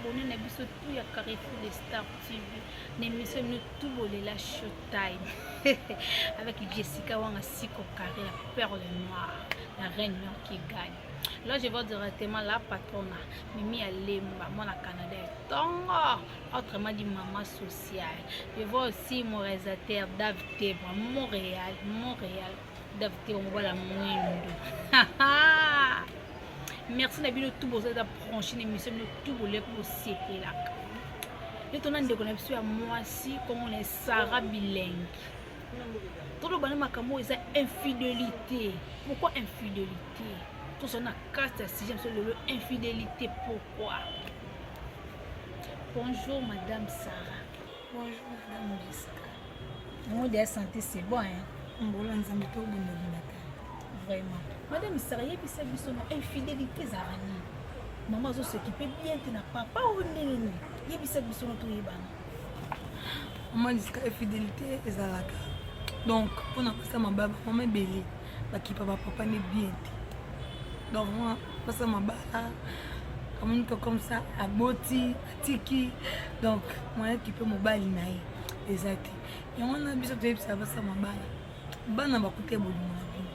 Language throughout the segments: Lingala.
Abonné na biso tout ya Carrefour des Stars TV na émission bino tout bolela Showtime avec Jessica Wanga Siko Carré, la perle noire, la reine noire qui gagne. Là, je vois directement la patronne, Mimi Alemba, moi, Canada, Tongo, autrement dit maman sociale. Je vois aussi mon réalisateur Dave Tebra, Montréal, Montréal, Dave Tebra, mobala mwindu. Merci na bino tout boza branché na émission bino tout boleki bosepelaka. Nde tona ndeko na biso ya mwasi komona na Sarah Bilengi. Toloba na makambo oyo eza infidélité. Pourquoi infidélité? Tozala na kati ya sujet biso lelo, infidélité pourquoi? Bonjour madame Sarah. Bonjour madame Jessica. Yango de santé, c'est bon, hein? Mbola Nzambe, tobundabunda te. Vraiment. Madame Sarah, yebisa biso na infidélité ezalaka nini? Mama azosokipe bien te na papa oyo ndenge nini? Yebisa biso na toyebana. Mama Jessica, infidélité ezalaka donc mpona basa mabala, bamama ebele bakipa bapapa nde bien te. Donc vraiment basa mabala amoni to comme ça aboti atiki, donc moyen kipe mobali na ye eza te. Yango wana biso toyebisaka basa mabala, bana bakuta bolingo na bino,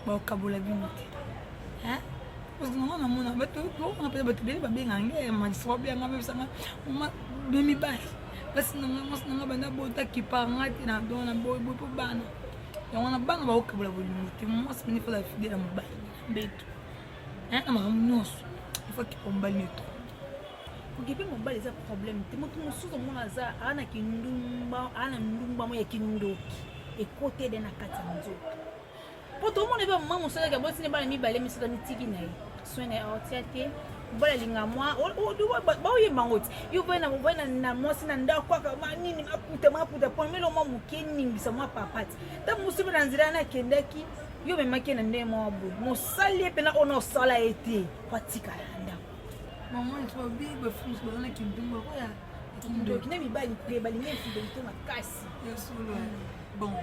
bakokabola bino te. Parce que nango namona bato wana mpenza, bato ebele babengaka nge malisi, babenganga, babebisanga bemibali basi nanga, mwasi nanga banda bota kipanga te na don na boye boye mpo bana. Yango wana bana bakokabola bolingo te. Mwasi meni faut fidèle ya mobali na mbeto na makambo nyonso, il faut kipa mobali neto. Kokipe mobali eza problème te. Moto mosusu omona aza aa na kindumba, aa na ndumba mo ya kindoki ekota ede na kati ya nzoto, mpo tomona ebe mama mosusu azalaki abotini bana mibale, misato, mitiki na ye soin na ye, aotia te. Mobali alinga mwa baoyemba yango ti yo vai na mwasi na ndako kaka manini, maputa maputa mpona melo mwa moke, ningisa mwa papa ti ntango mosusu mpe na nzela wana akendaki, yo omemaki ye na ndenge mwa boye, mosali ye mpena oyo na osala ye te po atikala na ndako. Mama, babi bafusu baza na kindumba oya. Kindoki na mibali mpe balingi infidélité makasi. Ya solo. Bon,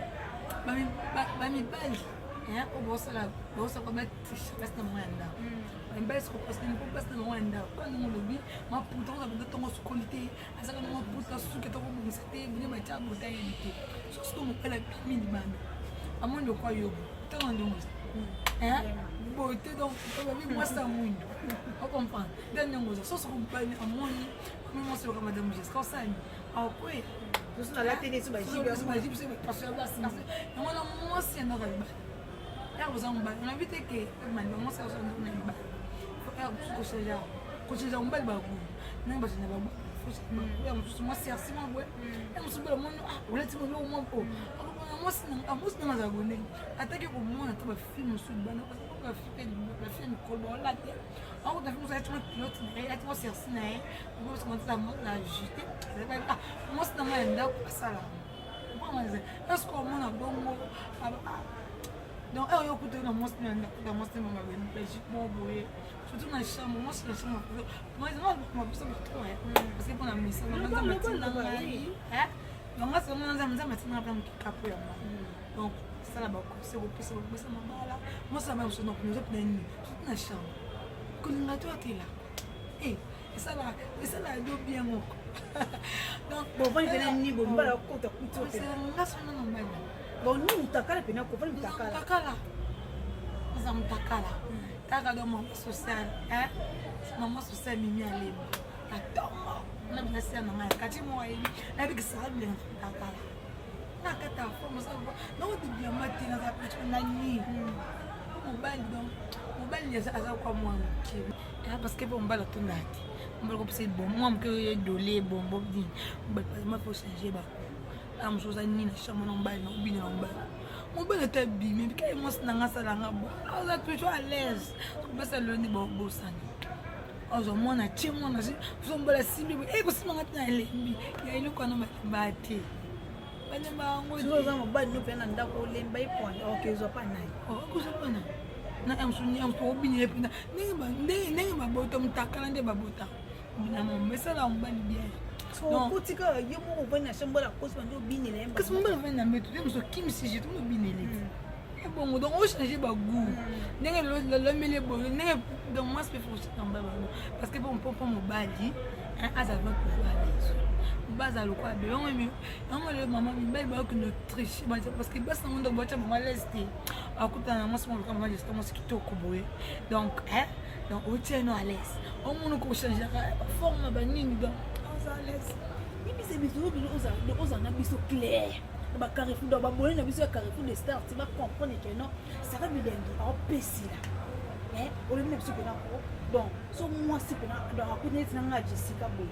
bamibali oyo bosala bosala batriche basi na bango ya ndako, bamibali soko mpo basi na bango ya ndako mpona ndenge olobi maputa oza benda ntongo osukoli te, azaka na maputa suki tokobongisa te, bino batia bota yebi te. So siko mobali abimi libanda, amoni lokwa yobo ntango ndenge oza boye te, donc babi mwasi ya mwindu, ocomprendre nde ndenge oza. So soko mobali amoni ami mwasi loka madame Jessica osali akweya. Mosusu nalateli so bajibe yango wana mwasi ya ndako ya libala ere oza mobali onabi te ke mwasi aza ndako na libala, ere mosusu kochange kochange mobali bagu ndenge bachange bagu ya mosusu mwasi ya nsima boye, ya mosusu boye, omoni olati moloko mwa po mwasi nanga azala boye ndenge ataki komona ta bafilme mosusu libanda, bafilme mikolo baolate akuta film mosusu alati mwa culotte na ye, alati mwa sersi na ye, na jute. Mwasi nanga ya ndako asala est ce que omona bongo? Donc oyo okuta na mwasi na ndako, na mwasi na bajupe moko boye, surtout na chambre, mwasi na chambre mapesa trop, parce que mpona misala Nzambe atinda ngai, donc nga Nzambe Nzambe atinda nga mpona mokikapo yango. Donc sala baconseil kopesa kopesa mabala, mwasi na bana, donc noza mpena nini, surtout na chambre kolinga to atela esala esala yo bien moko. Donc bovandi mpena nini boye, mobali akota kuti? Nga sona na mobali. Bon, ni mutakala mpena kovandi mutakala. Mutakala, oza mutakala kaka. Donc mama sociale, mama sociale Mimi Alemba na ntongo na bina sia na ngai kati moko ayebi nayebikisaka bilenga mutakala na kati ya fomo nakodebilama te, naza petit na nini mobali. Donc mobali aza kwa mwa moke, parce que mpo mobali atondaka te, mobali kopesa bon mwa moke edole bombo nini, mobali faut changer bako a mosusu oza nini na chambre na mobali na obina na mobali, mobali ata abimi kai mwasi nanga asalanga bo aza toujours à l'aise, kopesa lelo nde bosani azwa mwana atie mwana so mobali asimbi boye kosimanga te na elembi ya eloko wana, balemba te, balemba yango. Oza mobali no mpe na ndako olemba ye point ok ezwa pa nani? Okozwa pa nani na mosu obinele mpenza ndenge babota motakala nde babota na esala mobali bien. Okuti kaka yo moko ovandi na chambre, akosi bandi obinela ye. Kasi mobali ovandi na mbeto te, mosu okimisi je to obinele te. Ebongo donc ochange bagout ndenge lomeli eboye ndenge donc mwasi mpe faut kamba bango parce que mpo mobali azala va pouvoir biso mobali azala lokola be yango yango lelo mama mibali bakokende triche parce que basi nango ndoko batya bango alaise te akutana na mwasi moko lokola mama jesika mwasi kitoko boye donc donc otia no alaise omona kochangeaka forme banini donc aza alaise. Yebisa biso ozala na biso clair na ba Carrefour, donc babone na biso ya Carrefour de Star ti ba comprendre que non, Sarah Bilengi aopesila olobi na biso mpena ko donc so mwasi mpena donc akuti neti na ngai Jessica boye,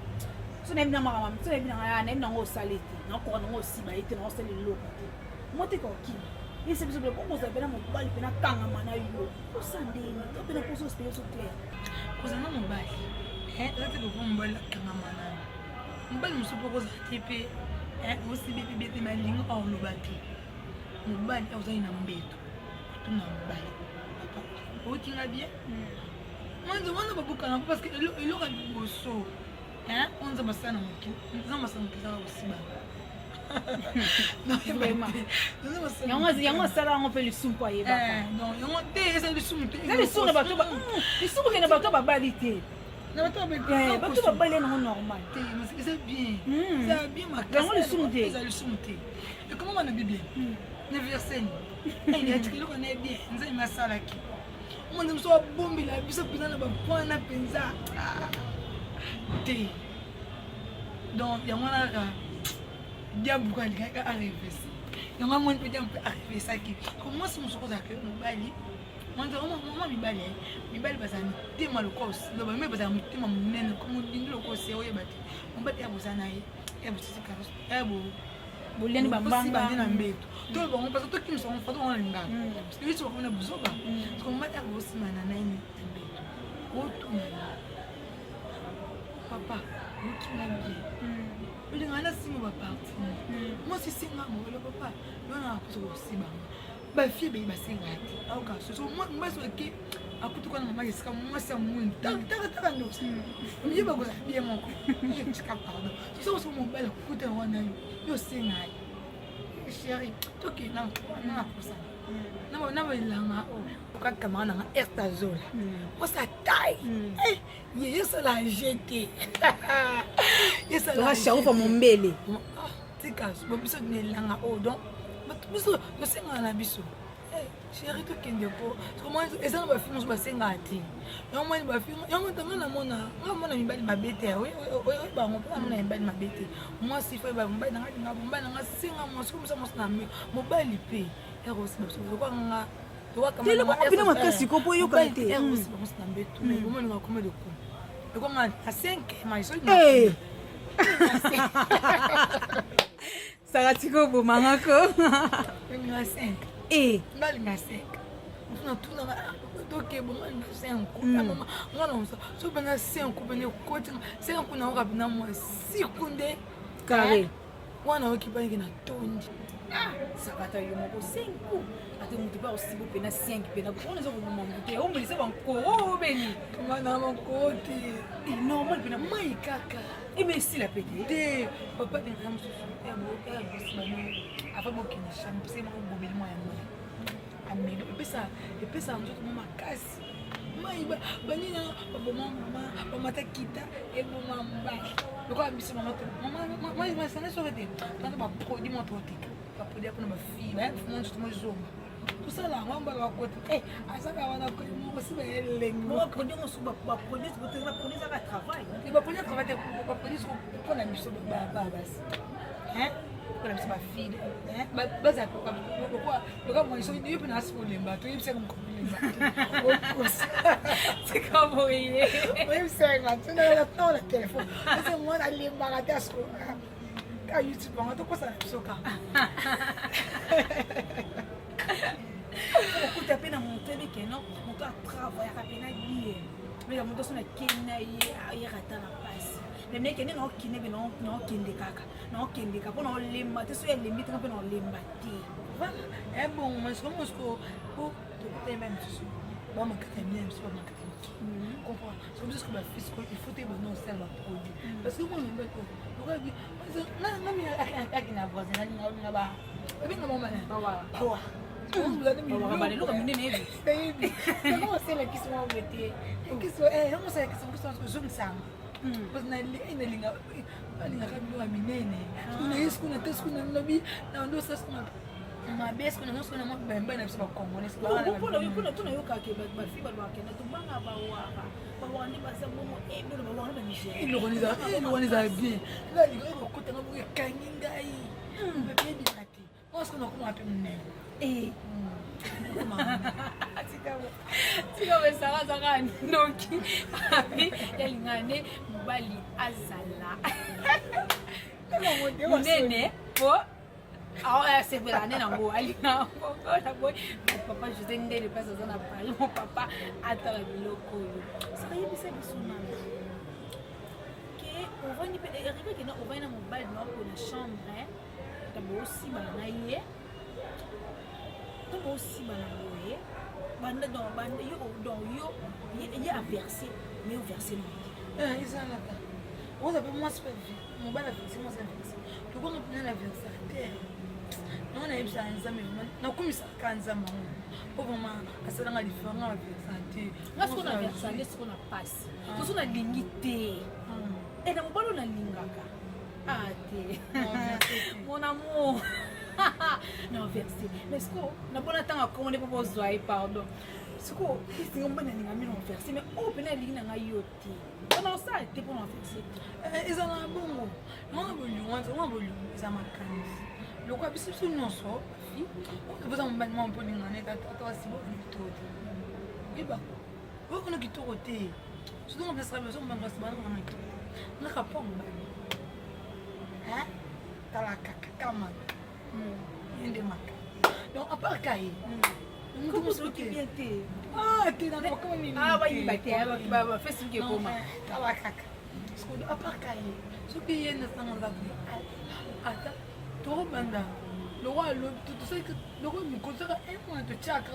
so nayebi na makambo, so nayebi na ngai, nayebi nango osala ete nakoka nango osiba ye te, naosala eloko te mo te kokima. Yebisa biso mpena kozala mpena mobali mpena kangama na yo osa ndeni to mpena mposo osipele so clair. Kozala na mobali eza te kopo mobali akangama na yo. Mobali mosusu mpo kozala te mpe osibebi te, malingo aoloba te. Mobali ozali na mbeto, otuna mobali: "Papa, oyokinga bien?" Mwanza wana babukana mpo parce que eloko ya liboso oyo Nzambe asala na mokili, Nzambe asala mokili ezaka kosibana. Yango asala yango mpe lisumu mpo ayebaka. Yango te, eza lisumu te. Eza lisumu na bato, lisumu ke na bato babali te. Bato babali yango normal. Te, eza bien, eza bien makasi. Yango lisumu te. Eza lisumu te. Ekomama na Bible na verset yatika eloko na ye bien Nzambe asalaki. Omona mosu abombela biso mpenza na bapoint na mpenza te. Donc yango wana kaka diable alingaki arevese yango, amoni mpe diable mpe arevesaki. Mwasi mosuku ozalaka mobali mwa mibali, mibali bazala mitema lokola, mibali bazala motema monene molindi lokola se oyeba te. Mobali ya bozala na ye ya bosisi ya bo boliani bambanga na mbeto to bango parce que tokimisa bango fato bango na lingaka parce que biso bakomi na buzoba, parce que mobali ya bosimana na ye na mbeto, otuna: "Papa, okima bien, olingaka na nsima baparti?" Mwasi senga mobali: "Papa, yo na nakosa kosibanga." Bafille ebele basengaka te, aoka soso mwasi oke akutuka na mama esika mwasi ya mwindu takataka ndoki ye bakozala bien moko. Tika, pardon, soso so mobali akutana wana, yo yo osenga ye: "Chéri, tokenda na kosana na belanga oyo." Camarade nanga Ertazola, mwasi atai ye, yesala jete. Toka Sharufa Mombele. Tika biso na elanga oyo, donc biso tosengaka na biso: "Chéri, tokende." Po eza na bafille mosusu basengaka te. Yango moni bafille yango ntango namona nga mona mibali mabe te, oyebango mpo namona mibali mabe te. Mwasi fo yeba mobali nanga linga mobali nanga, senga mwasi komisa mwasi na mobali mpe yakosiba biso lokwa nga. Telema makasi ko po oyokana te. Yakosiba mwasi na mbeto, omoninga combien de coups ekonga na 5 ma. Saka, tika obomanga ko. Nga 5. Ngalinga 5, natunaka toke bonga na 5, nga na mosa so mpena 5 pene ekoti 5 kuna, nayoka mpena mwa siku nde. Carré. Wana oyoki mpaneke na tondi. Sakata yo moko 5 ate motu mpe akosiba mpena 5 mpena wana eza koboma motu te, omelisa bankoro beni. Na makoro te. Normal mpena. Mai kaka. Eme esila pe te. Te, papa denga mosusu ya bosiba avant bokende chambre, pese moko bobeli mwa ya mai ameli, epesaka nzoto mo makasi. Mai banina baboma mama bamata kita eboma mobali lokola biso mama masana soki te tana baproduit mo toteka, baproduit mpona bafille baya nzoto mo ezonga, tosala yango mbala bakota azaka wana moko si bayelengi. Baproduit mosusu, baproduit ezaka travail. Baproduit travail te, baproduit mpona biso basi, mpona biso bafille bazala lokola mwasi. Yo mpe nasi kolemba, toyebisaka mokolemba. Tika boye. Oyebisaka ntango na telefone ese mwana alembaka te, asko ka YouTube bango tokosala biso ka. Okuta mpe na moto ebi keno moto atravaillaka mpena bien, mais moto so nakei na ye ayaka ata na mpasi, mais meke nde naokende mpe naokende kaka, naokende kaka mpo naolemba te. So elembi tanga mpe naolemba te. Voilà, ebongo masiko mosiko po tokutema misusu bamakata minene, biso bamakata mike, comprendre. So biso siko bafils, il faut te bana osala baproduit parce que mwana mobali ngami aki na voisin nalinga babenga mama bawa. Eloko minene yebi yango osalakisi mwa boye te yango osalakisi mokiso ozongisanga parce nalinga alingaka biloko ya minene naye siku na te siku na lobi na ndo osala siku mabe siku na siku na mabemba na biso bacongolais mpona yokaka bafi balobaka na tobanga bawara bawara nde baza bongo ebele bawara na banigéria eloko wana ezala bien nalinga oyo bakotanga bongo ekangi ngai ebebima te oyo siku nakoma mpe monene. Tika besaka azaka noki abi yalinga nde mobali azala monene po asepela nde nango alinga yango boye. Papa José Ndele mpasi aza na Paris, mon papa atala biloko oyo. Saka yebisa biso nano ke ovandi mpe arrive kena ovandi na mobali na oko na chambre, ntango osibana na ye, ntango osibana boye, banda donc banda yo donc yo ye averse, mais overse no. Ezalaka oza mpe mwasi mpe mobali averse, mwasi averse, tokonga mpena na versa te. Nango nayebisaka Nzambe, nakumisaka Nzambe yango po vraiment asalanga différent aversa te. Nga siko na versa nde siko na pasi soso nalingi te e na mobali oyo nalingaka ah te, mon amour, na verse, mais siko nabona ntango akongo nde mpo bozwa ye pardon. Siko esinga mobali nalinga mi na verse, mais oyo mpena alingi na ngai yo te, mpona osala te mpona verse te. Eza na bongo wana bolingo wana, bolingo eza makanisi lokola biso biso nyonso fi boza mobali mwa mpo olinga nete ata asiba okona kitoko te, oyeba okona kitoko te, surtout nga mpesaka biso mobali asiba ngana kitoko te, ngaka po mobali tala kaka kama ye nde maka. Donc à part ka ye mutu mosusu bien te. Te bayiba te, Facebook ekoma. Tala kaka, à part ka ye, soki ye nasanga nzako ata tokobanda lokwa alobi loko mikolo soki un mois totiaka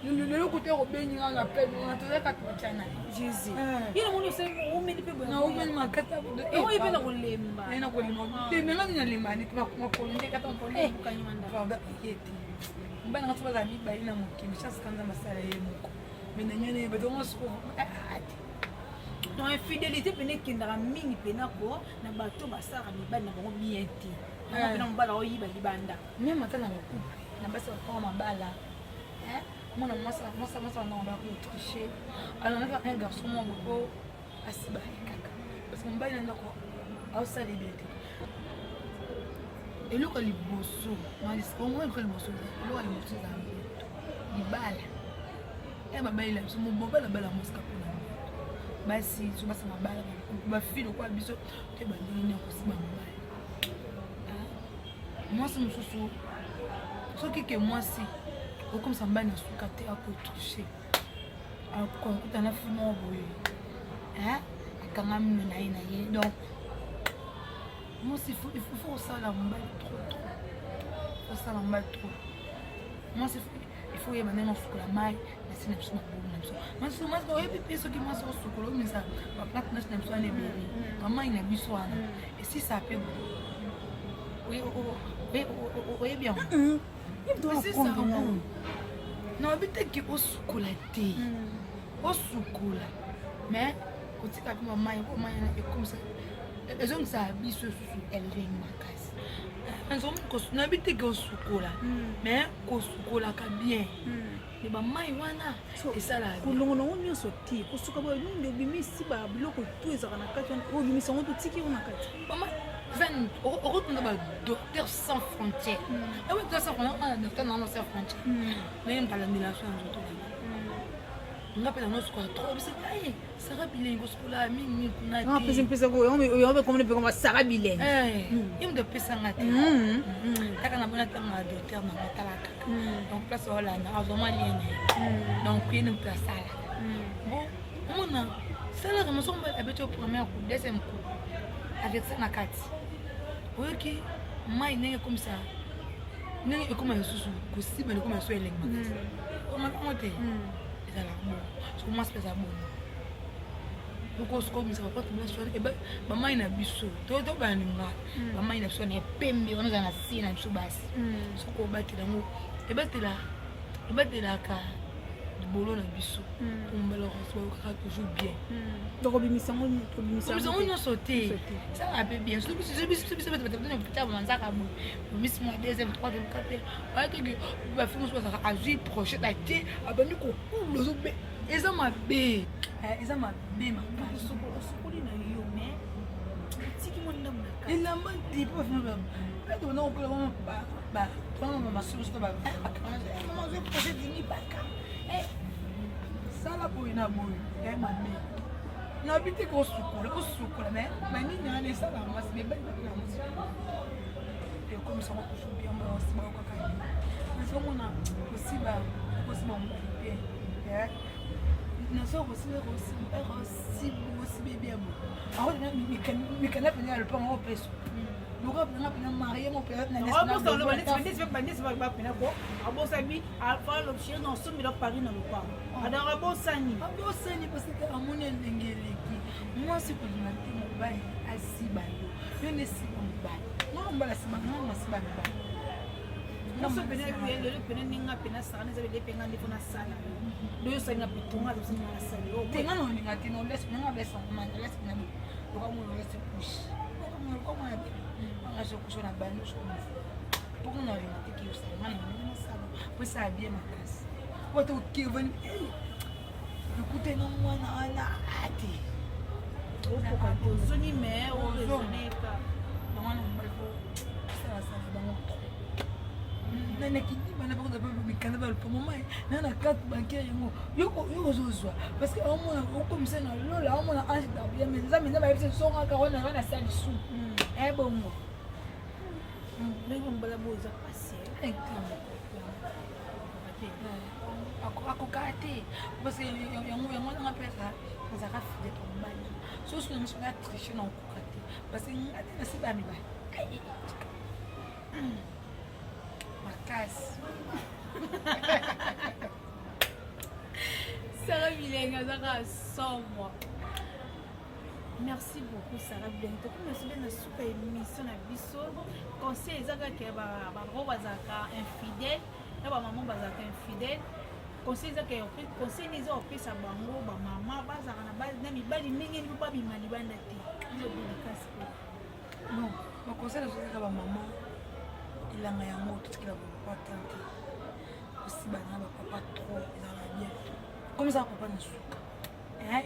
lelo kuta kobengi nga na pene wana tozalaka totya na Jésus ye namoni omeli mpe. Naomeli makata. Oyo mpe na kolemba. Na kolemba menga nini, nalemba neti makolo nde kata ye te. Mobali nanga so bazala mibali na mokili, chance ka Nzambe asala ye moko, mais na ngai nayeba tongo siko te. Donc infidélité pene ekendaka mingi mpena ko na bato basalaka mibali na bango bien te, mpena mobali aoyiba libanda. Même ata na bacouple na basi bakanga mabala, mwana mwasi mwasi bandango bakotriche, alongaka un garçon moko po asiba ye kaka parce que mobali na ndako aosala ebele te. Eloko ya liboso, eloko ya liboso, eloko ya liboso ezala mbeto. Libala ya babalela biso, mobali abala mwasi kaka mpona mbeto. Basi so basa mabala, bafille lokola biso te, bandenge nini akosiba mobali? Mwasi mosusu soki ke mwasi okomisa mobali na suka te, akotouche, akokutana fi moko boye, akanga mino na ye na ye. Donc mwasi il faut kosala mobali trop trop, kosala mobali trop. Mwasi il faut oyeba ndenge osukola mai na se na biso, mabulu na biso. Mwasi oyebi mpe soki mwasi osukola, omisa baplate nyonso na biso wana ebele, bamai na biso wana esisa mpe, oyebi yango esisa yango. Nayebi te ke osukola te, osukola mais kotika mpe bamai po mai wana ekomisa, ezongisaka biso lisusu elengi makasi. Nayebi te ke osukola mais kosukolaka bien, me bamai wana esalaka. Kolongo nango nyonso te, kosuka boye nini, obimisi biloko tu ezalaka na kati wana, obimisi yango, totiki yango na kati. Okotunda ba Docteur Sans Frontière, Docteur Sans Frontière, docteur nano sans frontière, ndenge moto alandela so ya nzoto na nga mpe nango sukola trop biso. Ai, Sara Bilengi kosukola mingi kuna. Te Sara Bilengi. Ye moto apesanga te kaka na bona ntango ya docteur nango atala kaka. Donc place olanda azwama lien na ye, donc ye nde moto asalaka bon. Omona salaka moso mobali abeti yo première coup, deuxième coup avec ça na kati, oyoki mai ndenge ekomisa, ndenge ekoma lisusu kosiba, ekoma lisusu elengi makasi. Omakango te ezalaka bon. Soki mwasi mpe eza bongo, okokomisa baporte blanche wana, bamai na biso tobalinga, bamai na biso wana ya pembe wana eza na se na biso basi, soki obatela yango, ebatela. Tobatelaka libolo na biso. Mobali akosokaka toujours bien. Tokobimisa yango yango nyonso te. Esalaka mpe bien. Soki biso biso biso bato bato na hôpital bamanzaka boye. Bimisi mwa deuxième, troisième, quatrième. Bayaki bafi mosusu bazalaka azwi prochette atie abandi kokula ozobe eza mabe. Eza mabe makasi. Osukoli na yo mais otiki mwa ndambo na kati. Elamba te mpo bafi bato bana kokola bana masusu mama azwi prochette mibaka sala boye na boye ya mabe. Nayebi te kosukola osukola mais banini wana esalaka mwasi mibali bakela mwasi ekomisaka toujours bien basi bayokaka ye nazomona kosiba kosiba mobali te nazo kosiba kosiba ebia bo mikanda pene ya lopango opeso lokola penanga pena marie mo bandesi bapena ko abosani afalobshir na osombela Paris na lopango adaka abosani abosani parce que amoni ndenge eleki mwasi kolinga te mobali asiba yo yo nde siba mobali mwana mobali asiba mwana asiba mobali nyonso pene lelo pene ndenge pene asala eza bele mpe nga nde mpona asala do yosalinga mpe tonga azosala asali te nga na olinga te na olesi nga olesi mama olesi na bo loka mwana olesi couche loka mwana bebe nga so couche na bano so mpo nga na olinga te ke osala nga na olinga nasala po esala bien makasi po te okevani ekute na mwana wana ate okoka te ozongi mais oraisonneka yango wana mobali po salasala bango trop nakidima na bakoza mikanda balopa mama na na carte bancaire yango yo ozozwa parce que aomona okomisa na lola aomona ange gardien mais nzambe nzambe ayebisa songaka wana wana asali su ebongo ndenge mobala boyo eza pasi. Akoka te parce que yango yango nanga mpe azalaka fidèle pa mobali so soki nango soki atriche na okoka te parce que nga te nasi ba mibali makasi. Sarah Bilenge azaka sombre. Merci beaucoup Sarah Bilenge. Tokomi aussi bien na suka émission na biso. Conseil eza kaka bango bazalaka infidèle na bamama bazalaka infidèle. Conseil eza kaka conseil nini eza kopesa bango bamama bazalaka na mibali ndenge nini mpo babima libanda te. Eza dédicace mpe. Bon, baconseil nazozaka bamama elanga yango totikela bapapa tan te kosibana na bapapa trop ezalaka bien comme ezala papa na suka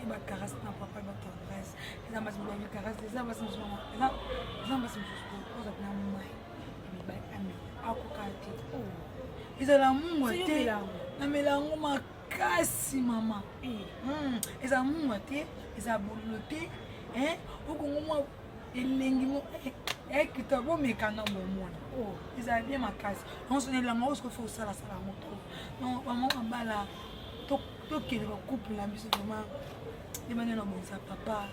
bacaresse na papa, batendresse eza basi mosusu bacaresse eza basi mosusu eza basi mosusu oza mpena mai ya mibali amela akoka te ezala mungwa te namela yango makasi mama ezala mungwa te ezala bololo te okongo mwa elengi mo ekita bomekana bomona ezala bien makasi yango so elanga oyo soki osalasala yango trop donc bamama mabala tokende bacouple na biso vraiment ebandi na bongisa papa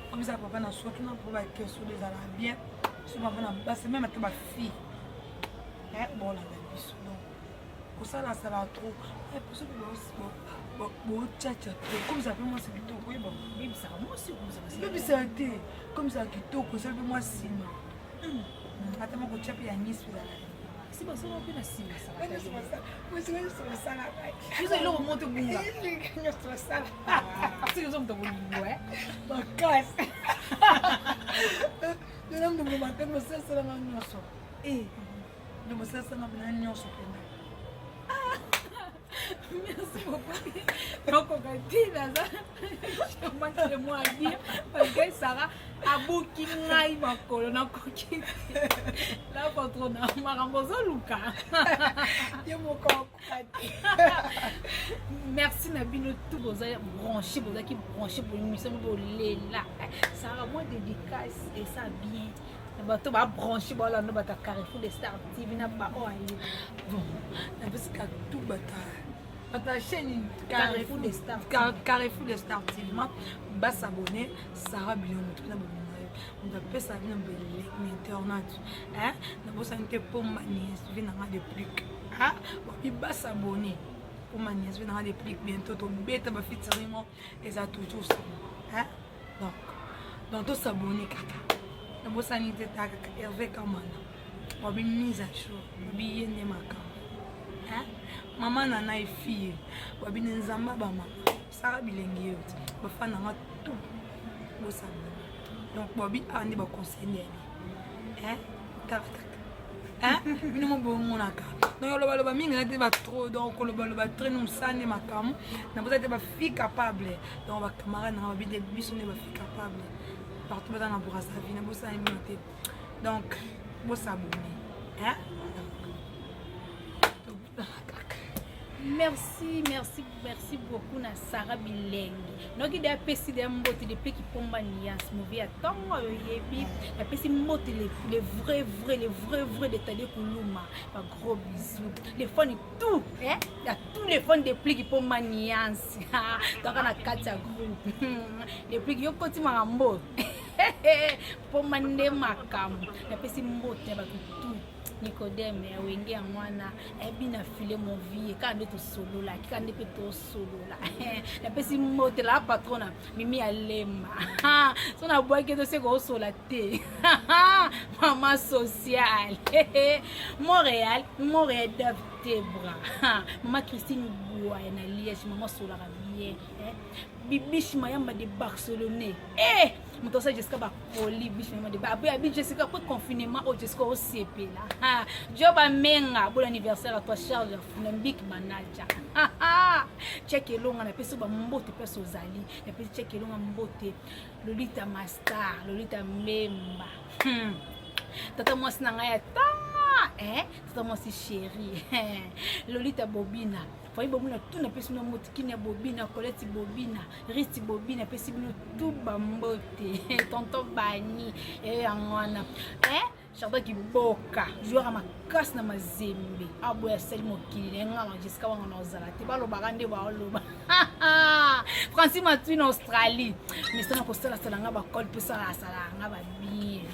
komisa papa na soki na po baquestion ezala bien so papa na basi même ata bafille bolanda biso donc kosalasala trop soki botiatia trop komisa mpe mwasi kitoko oyeba bebisaka mwasi. Bebisaka te komisaka kitoko esali mpe mwa nsima ata moko tia mpe ya nisi ezalaka. Si basala mpe na nsima. Nyonso basalaka. Biso eloko mo te bunga. Nyonso basala. Soki oza moto bolingo. Makasi nona ndumbu makasi basalasalanga nyonso ndo basalasalanga mpena nyonso mpena. Merci beaucoup. Nakoka te naza manque de mots à dire parce que Sarah abuki ngai makolo nakoki te la patrona makambo ozoluka. Ye moko akoka te. Merci na bino tout boza branché bozalaki branché boyimisami bolela Sarah moi dédicace esa bien na bato babranché balanda bato ya Carrefour de Star TV na baoyo ayebi. Bon, napesika tout bato bato ya chaîne Carrefour de Star. Carrefour de Star TV basabone Sara Bilongo moto mpena bolingo ye moto apesaka bino beleki na internet nabosani te mpo manies vi nanga de plique babi basabone mpo manies vi nanga de plique bientôt tobeta bafeaturing eza toujours ça donc tosabone kaka nabosani te ta kaka Hervé Kamana babi mise à jour babi ye nde makambo. Mama nana efie babine nzamba bamama sara bilengi yo ti bafana nga tout bosabone donc babi awa nde baconseil nde ya bien tala kaka bino mo bomonaka donc olobaloba mingi na te batro donc kolobaloba tre no mosala nde makambo na boza te bafille capable donc bacamarade nanga babi nde biso nde bafille capable partout baza na brazzaville na bosala bino te donc bosabone Merci, merci, merci beaucoup na Sarah Bilenge. Noki de apesi de mbote depuis kipomba nias movi ya tongo oyo yebi apesi mbote les, les vrais vrais les vrais vrais de Tade Kuluma ba gros bisous les fans tout hein ya tous les fans depuis kipomba nias toka na kati ya groupe depuis yo koti makambo pomba nde makambo napesi mbote ya bato tout Nicodème ya wenge yango wana ebi na file mon vie kaka nde tosololaki kaka nde mpe tosolola napesi mbote la patrona mimi alemba so nabwaki toseka osola te mama sociale montréal montréal dav tebra mama christine bwaya na liège mama asolaka bien bibiche mayamba de barcelone eh moto asala jessica bakoli biche mayamba de ape abi jessica après confinement oyo oh, jessica osepela jo bamenga bon anniversaire à toi charles funambik manaja chek elonga napesi bambote place ozali napesi chek elonga mbote lolita mastar lolita mbemba hmm. tata mwasi na ngai ya tanga eh? tata mwasi chéri lolita bobina Fayi bobina tout napesi bino mbote kinia bobina colette bobina risti bobina napesi bino tout bambote tonton bani eh, yango wana eh? Chardin Kiboka joueur ya makasi na mazembe aboya asali mokili na ye nga na Jessica wanga na ozala te balobaka nde baoloba Francis Matui na Australie mesana kosalasala nga bakole mpe salasala nga babie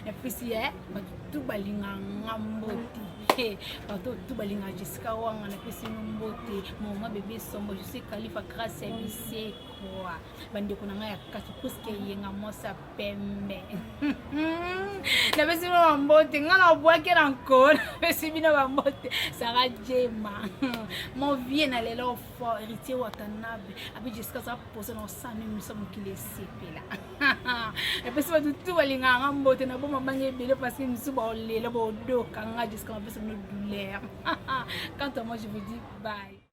epesi ye bato tu balinga nga mbote bato tu balinga Jessica wanga napesi bino mbote mama bebe sombo je suis Khalifa grâce ya bisekwa bandeko na ngai ya kasi puiske eyenga mwasi ya pembe napesi bino bambote ngai nabwaki na nko napesi bino bambote sara jema mon vieux na lelo fort héritier watanabe abi jessica aza posa na osami miso mokili esepela napesi bato tu balingaka nga mbote na boma bangi ebele parce que misu baolela baodoka nga jessica mapesa bino douleur quant à moi je vous dis bye.